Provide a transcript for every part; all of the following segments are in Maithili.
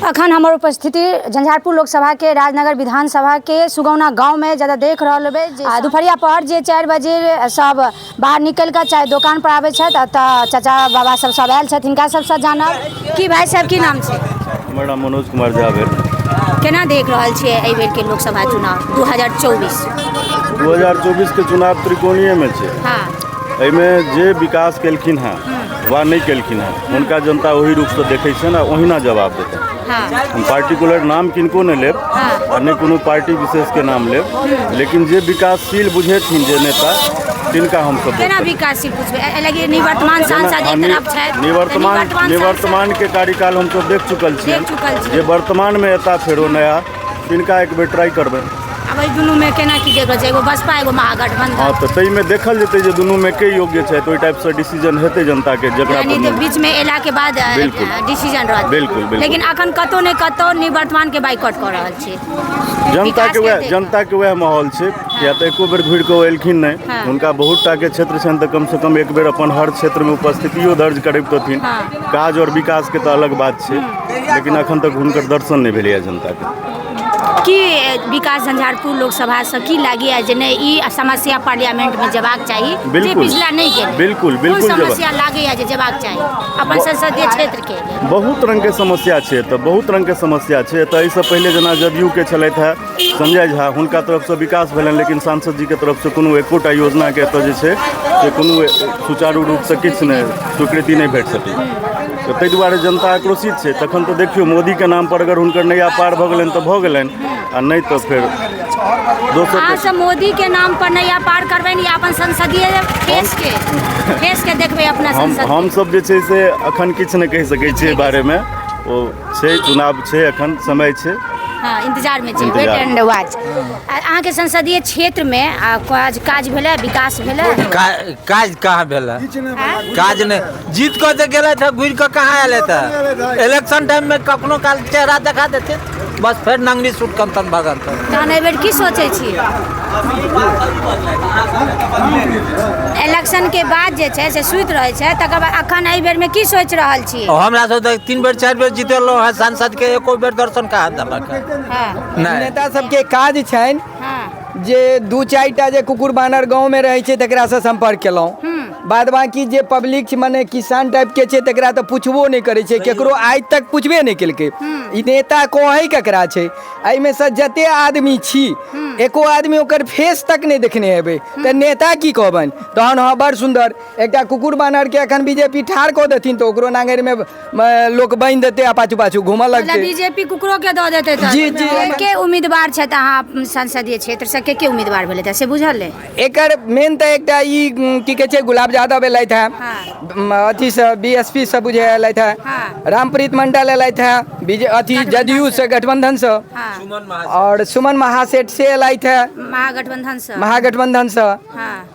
अखन हमर उपस्थिति झंझारपुर लोकसभा के राजनगर विधानसभा के सुगौना गांव में ज्यादा देख रहल हेबै जे आ दुपहरिया पहर जे 4 बजे सब बाहर निकलि कऽ चाहे दोकान पर आबै छथि तऽ चाचा बाबा सब सब आयल छथि, हिनका सबसँ जानब। की भाई साहब, की नाम छै? हमर नाम मनोज कुमार झा भेल। केना देख रहल छियै एहि बेर के लोकसभा चुनाव 2024? 2024 के चुनाव त्रिकोणीय में छै। एहिमे जे विकास केलखिन हँ वा नहि केलखिन हँ, हुनका जनता ओहि रूपसँ देखै छनि आ ओहिना जवाब देतनि। हम पार्टिकुलर नाम किनको नहि लेब आ नहि कोनो पार्टी विशेषके नाम लेब, लेकिन जे विकासशील बुझेथिन जे नेता, तिनका हमसब केना विकासशील बुझबै? एहि लगी निवर्तमान सांसद एक तरफ छथि, निवर्तमान निवर्तमानके कार्यकाल हमसब देख चुकल छियै, जे वर्तमानमे एता फेरो नया, तिनका एक बेर ट्राई करबै। आब एहि दुनूमे केना की देख रहल छै? एगो बसपा, एगो महागठबंधन। हँ, तऽ ताहिमे देखल जेतै जे दुनूमे के योग्य छै, तऽ ओहि टाइपसँ डिसीजन हेतै जनताके जकरा। यानी तऽ बीचमे एलाके बाद डिसीजन रहत। बिल्कुल बिल्कुल। लेकिन अखन कतौ ने कतौ निवर्तमानके बाइकआउट कऽ रहल छै जनताके। वएह जनताके वएह माहौल छै, किया तऽ एको बेर घुरि कऽ ओ एलखिन नहि। हुनका बहुत टाके क्षेत्र छनि, तऽ कमसँ कम एक बेर अपन हर क्षेत्रमे उपस्थितियो दर्ज करबितथिन। काज आओर विकासके तऽ अलग बात छै, लेकिन अखन तक हुनकर दर्शन नहि भेलैए जनताके। की विकास झंझारपुर लोकसभा से की लागैए जे नहि, ई समस्या पार्लियामेंटमे जेबाक चाही जे पिछला नहि गेल? बिल्कुल, बिल्कुल। कोन समस्या लागैए जे जेबाक चाही अपन संसदीय क्षेत्रके? बहुत रङ्गके समस्या छै तऽ, बहुत रङ्गके समस्या छै तऽ। एहिसँ पहिले जेना जदयूके छलथि हेँ संजय झा, हुनका तरफसँ विकास भेलनि, लेकिन सांसद जीके तरफसँ कोनो एकोटा योजनाके एतऽ जे छै से कोनो सुचारू रूपसँ किछु नहि स्वीकृति नहि भेट सकलै, तऽ ताहि दुआरे जनता आक्रोशित छै। तखन तऽ देखियौ, मोदीके नामपर अगर हुनकर नैया पार भऽ गेलनि तऽ भऽ गेलनि, आ नहि तऽ फेर दोसर। अहाँ सब मोदी के नाम पर नैया पार करबनि या अपन संसदीय फेस के देखबै अपना संसद? हमसब जे छै से अखन किछु नहि कहि सकै छियै बारेमे। ओ छै, चुनाव छै, अखन समय छै। हँ, इंतजार में छी, वेट एंड वॉच। अहाँके संसदीय क्षेत्र में काज काज भेलै? विकास भेलै? काज कहाँ भेलै? काज नहि। जीत कऽ जे गेलथि हँ, घुरि कऽ कहाँ एलथि हँ? इलेक्शन टाइममे कखनो काल चेहरा देखा देथिन, बस, फेर नंगनी सूट कंतन भगंतन। तहन एहि बेर की सोचै छी? इलेक्शन के बाद जे छै से सुति रहै छै, तकर बाद अखन एहि बेर में की सोचि रहल छी? हमरा सब तऽ 3 बेर 4 बेर जीतेलहुँ हँ सांसद के, एको बेर दर्शन कहाँ देलक हँ? नहि। नेता सबके काज छनि जे 2-4 टा जे कुकुर बानर गाँवमे रहै छै तकरासँ सम्पर्क केलहुँ, बाद बाँकी जे पब्लिक छै, मने किसान टाइपके छै, तकरा तऽ पुछबो नहि करै छै केकरो, आइ तक पुछबे नहि केलकै। ई नेता कहै ककरा छै? एहिमे सँ जते आदमी छी, एको आदमी ओकर फेस तक नहि देखने हेबै, तऽ नेता की कहबनि तहन? हँ, बड़ सुन्दर। एकटा कुकुर बानरके अखन बीजेपी ठाढ़ कऽ देथिन तऽ ओकरो नांगरिमे लोक बान्हि देतै आ पाछू पाछू घूमऽ लगतै। बीजेपी कुकरो के दऽ देतै तऽ? जी, जी। के के उम्मीदवार छथि अहाँ संसदीय क्षेत्र से? के के उम्मीदवार भेलै से बुझल अइ? एकर मेन तऽ एकटा ई की कहै छै, गुलाब यादव एलथि हेँ अथीसँ, बीएसपी सँ बुझे एलथि हेँ। रामप्रीत मंडल एलथि हेँ बीजे अथी जदयू से, गठबंधनसँ। और सुमन महासेठ से एलथि हेँ। महागठबंधन से। महागठबंधनसँ।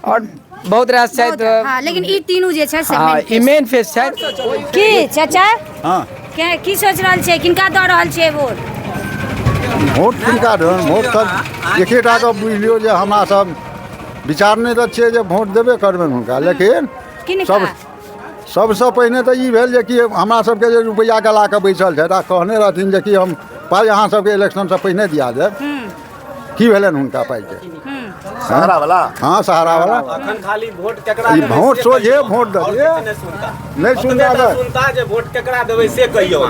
और बहुत रास छथि। हँ, लेकिन ई तीनू जे छै से हँ, ई मेन फेस छथि। की चाचा? के की सोच रहल छियै? किनका दऽ रहल छियै वोट? वोट किनका देबनि? वोट तऽ एकेटा के बुझि लियौ जे हमरा सब विचार नहि तऽ छियै जे वोट देबे करबनि हुनका, लेकिन किनका? सब सबसँ पहिने तऽ ई भेल जे कि हमरा सबके जे रुपैआ गला कऽ बैसल छथि आ कहने रहथिन जे कि हम पाइ अहाँ सबके इलेक्शनसँ पहिने दिया देब, की भेलनि हुनका पाइके? सहारा वाला। हँ, सहारा वाला। अखन खाली वोट केकरा ई देबै वोट से सोझे कहियौ। वोट आओर देलियै। किछु नहि सुनता। नहि सुनता ओतबे टा तऽ सुनता जे वोट केकरा देबै से कहियौ।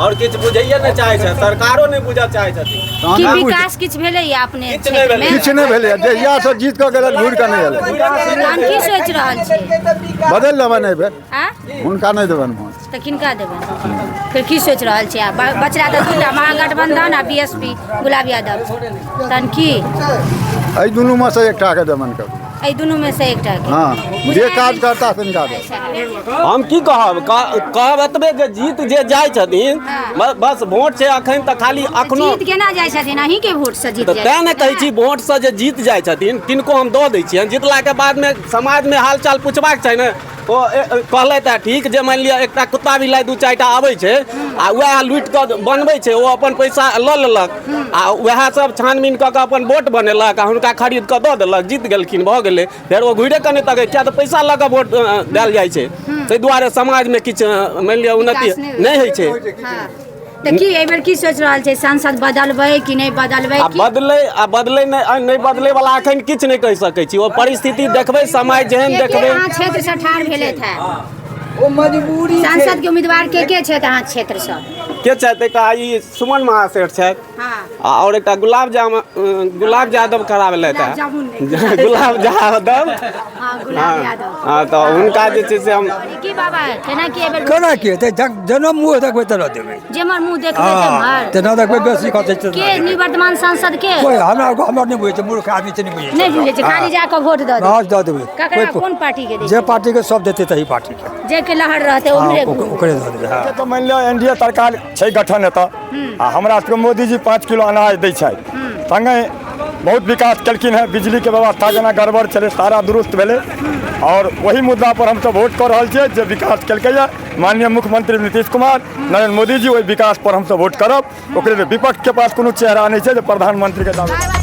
आओर किछु बुझैये नहि चाहै छै, सरकारो नहि बुझऽ चाहै छथिन। तहन की नहि बुझ- विकास किछु भेलैया अपने किछु नहि क्षेत्रमे? भेलैया। किछु नहि भेलैए। जहियासँ जीत कऽ गेलनि, घुरि कऽ नहि एलै। तहन की सोचि रहल छी? बदलि देबनि एहि बेर। आँ? हुनका नहि देबनि वोट। तऽ किनका देबै फेर? की सोचि रहल छी? आ बचला तऽ दूटा, महागठबंधन आ बीएसपी गुलाब यादव, तहन की? एहि दुनूमे सँ एकटाके देबनि कभी। एहि दुनूमे से एकटा के? हँ, जे काज करता तिनका देब। हम की कहब? कहब एतबे जे जीत जे जाइ छथिन, बस वोट छै अखन तऽ खाली अखनो। जीत केना जाइ छथिन? अहीं के वोट से जीत तऽ जाइ तें ने छथिन। कहै छी, वोटसँ जे जीत जाइ छथिन, किनको हम दऽ दै छियनि, जीतलाके बादमे समाजमे हालचाल पुछबाक चाही ने। ओ कहलथि हँ ठीक जे मानि लिअ एकटा कुत्ता बिलाइ 2-4 टा आबै छै आ वएह लूटि कऽ बनबै छै, ओ अपन पैसा लऽ लेलक आ वएह सब छानबीन कऽ कऽ अपन वोट बनेलक आ हुनका खरीद कऽ दऽ देलक, जीत गेलखिन, भऽ गेलै। फेर ओ घुरिए कऽ नहि तकै, किया तऽ पैसा लऽ कऽ वोट देल जाइ छै। ताहि दुआरे समाजमे किछु मानि लिअ उन्नति विकास नहि होइ। नहि होइ छै। तऽ की एहि बेर की सोचि रहल छै, सांसद बदलबै कि नहि बदलबै? आ बदलै आ बदलै नहि, नहि बदलै वाला एखन किछु नहि कहि सकै छी। ओ परिस्थिति देखबै, समय जेहन के के देखबै। अहाँ क्षेत्रसँ ठाढ़ भेलथि है? ओ मजबूरी छै। सांसद के उम्मीदवार के के छथि अहाँ क्षेत्रसँ? के छथि? एकटा ई सुमन महासेठ छथि। हाँ। आ और एकटा गुलाब जाम गुलाब यादव खड़ा भेलथि गुलाब जामुन नहि। गुलाब यादव। हाँ, गुलाब यादव। हाँ, तऽ हुनका जे छै से हम की बाबा, केना की एहि बेर? केना की हेतै? जेना मुँह देखबै तेना देबै। जेम्हर मुँह देखबै तेम्हर? तेना देखबै, बेसी खसै छै। के निवर्तमान सांसद के? कोइ हमरा हमर नहि बुझै छै, मूर्ख आदमी छै, नहि बुझै छै। नहि बुझै छै, खाली जा कऽ वोट दऽ देबै। हाँ, दऽ देबै। ककरा? कोइ- कोन पार्टी के दै जे छै? पार्टीके सब देतै तही पार्टीके। जे के लहर रहतै हाँ, ओम्हरे। ओकरे दऽ देबै, हाँ। तऽ मानि लिअ एनडीए सरकार छै गठन एतऽ आ हमरा सबके मोदीजी 5 किलो अनाज दै छथि, सङ्गे बहुत विकास केलखिन हेँ। बिजलीके व्यवस्था जेना गड़बड़ छलै, सारा दुरुस्त भेलै और वही मुद्दा पर हमसब वोट कऽ रहल छियै। जे विकास केलकैए माननीय मुख्यमंत्री नीतीश कुमार, नरेंद्र मोदी जी, ओहि विकास पर हमसब वोट करब ओकरे। विपक्षके पास कोनो चेहरा नहि छै जे प्रधानमंत्रीके दावे।